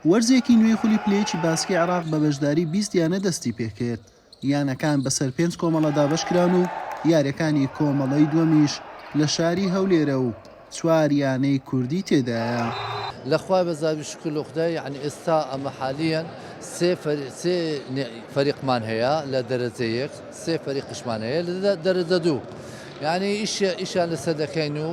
وەرزێکی نوێی خولی پلە یەکی باسکەی عێراق بە بەشداری 20 یانە دەستی پێکرد، یانەکان بەسەر پێنج کۆمەڵە دابەشکران و یاریەکانی کۆمەڵەی دووەمیش لە شاری هەولێرە و چوار یانەی کوردی تێدایە. لە خوای بەزاوی شوکر لە خودای یەعنی ئێستا ئەمە حالیەن سێ سێ فەریقمان هەیە لە دەرەجە یەک سێ فەریقشمان هەیە لە دەرەجە دوو یعنی ئیش ئیشیان لەسەر دەکەین و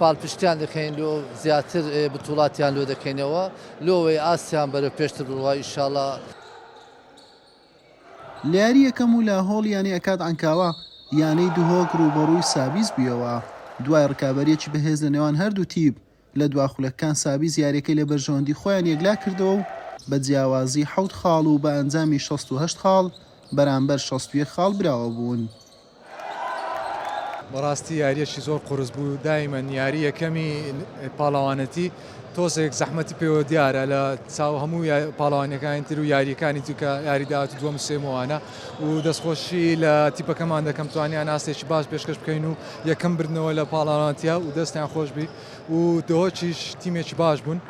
پاڵپشتیان دەکەین لۆ زیاتر بتوڵاتیان لۆ دەکەینەوە لۆوەی ئاستیان بەرەو پێشتر بڕوا ئیشاڵا. لە یاری یەکەم و لە هۆڵی یانەی ئەکاد عەنکاوە، یانەی دهۆک رووبەڕووی سابیس بوویەوە، دوای رکابەرییەکی بەهێز لە نێوان هەردوو تیپ، لە دوا خولەکەکان سابیس یارییەکەی لە بەرژەوەندی خۆیان یەکلاکردەوە و بە جیاوازی حەوت خاڵ و بە ئەنجامی 68 خاڵ بەرامبەر 61 خاڵ براوە بوون. بەڕاستی یاریەکی زۆر قورس بوو دایمەن یاری یەکەمی پاڵەوانەتی تۆزێک زەحمەتی پێوە دیارە لە چاو هەموو پاڵەوانەکانی تر و یاریەکانی ترکە یاری داات دووەم سێمەوانە و دەستخۆشی لە تیپەکەمان دەکەم توانیان ئاستێکی باش پێشکەش بکەین و یەکەم بردنەوە لە پاڵەوانەتە و دەستیان خۆشبی و دهۆکیش تیمێکی باش بوون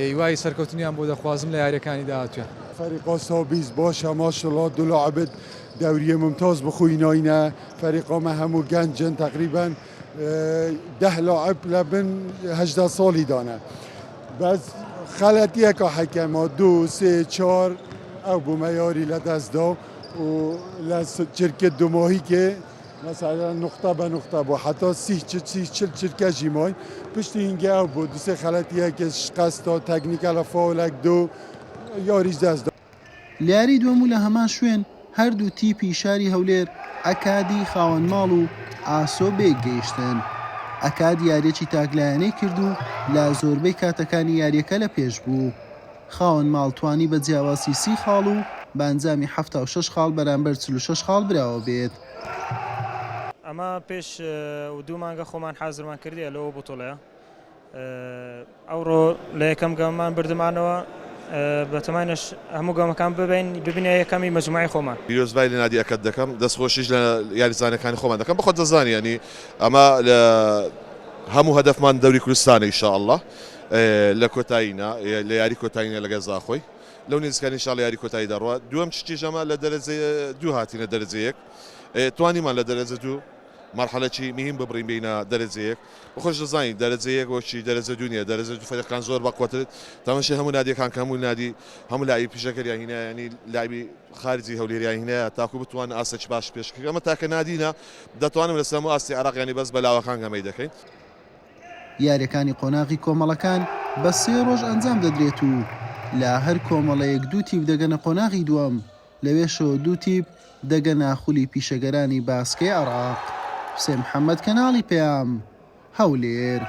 هیوای سەرکەوتنیان بۆ دەخوازم لە یاریەکانی داهاتویان. فەریقا سابیس باشە ماشاءاللە دو لاعب دەوریە ممتاز بخویناینە فەریقا مە هەموو گەنجن تقریبا ده لاعب لە بن 18 ساڵی دانە بەس خەلەتیەکە حەکەمە دوو سێ چوار ئەو بوومە یاری لە دەستدا و لە چرکە دوماهیکێ مەسەلەن نوقتە بە نوقتە بوو حەتا سی سی چل چرکە ژی ماین پشتی هینگە ئەو بوو دوسێ خەلەتیەکە شقەستا تەکنیکە لە فاولەک دوو یاریش دەست دا. لە یاری دووەم و لە هەمان شوێن هەردوو تیپی شاری هەولێر ئەکادی خاوەن ماڵ و ئاسۆ بەیەک گەیشتن. ئەکاد یاریەکی تاکلایەنەی کرد و لە زۆربەی کاتەکانی یاریەکە لە پێش بوو. خاوەن ماڵ توانی بە جیاوازی سی خاڵ و بە ئەنجامی 76 خاڵ بەرامبەر 46 خاڵ براوە بێت. ئەمە پێش دوو مانگە خۆمان حازرمان کردیە لەوە بتوڵەیە ئەوڕۆ لە یەکەم گەمەمان بردمانەوە بەتەماینەش هەموو گەمەکان ببین ببینە یەکەمی مەجموعەی خۆمان. پیرۆزبای لە نادی ئەکەد دەکەم دەستخۆشیش لە یاریزانەکانی خۆمان دەکەم بەخۆت دەزانی یانی ئەمە لە هەموو هەدەفمان دەوری کوردستانە ان شاء اللە لە کۆتایی نا لە یاری کۆتایی نا لەگەر زاخۆی لەو نزیکانە ان شاء اللە یاری کۆتایی دەڕوا دووەم شتیش ئەمە لە دەرەجە دوو هاتینە دەرەجە یەک توانیمان لە دەرەجە دوو مەرحەلەکی مهم ببڕین بینە دەرەجە یەک خۆش دەزانی دەرەجە یەک وەکی دەرەجە دوو نیە دەرەجە دوو فەریقەکان زۆر بەقوەتر تەماشای هەموو نادیەکان کە هەموو نادی هەموو لاعبی پیشەکەریان هینا یانی لاعبی خارجی هەولێریان هینایە تاکو بتوان ئاستێکی باش پێشکەش ئەمە تاکە نادینە دەتوانم لەسەر هەموو ئاستی عێراق یانی بەس بە لاوەکان گەمەی دەکەین. یاریەکانی قۆناغی کۆمەڵەکان بە سێ ڕۆژ ئەنجام دەدرێت و لە هەر کۆمەڵەیەک دوو تیپ دەگەنە قۆناغی دووەم، لەوێشەوە دوو تیپ دەگەنە خولی پیشەگەرانی باسکەی عێراق. حوسێن محەمەد، کەناڵی پەیام، هەولێر.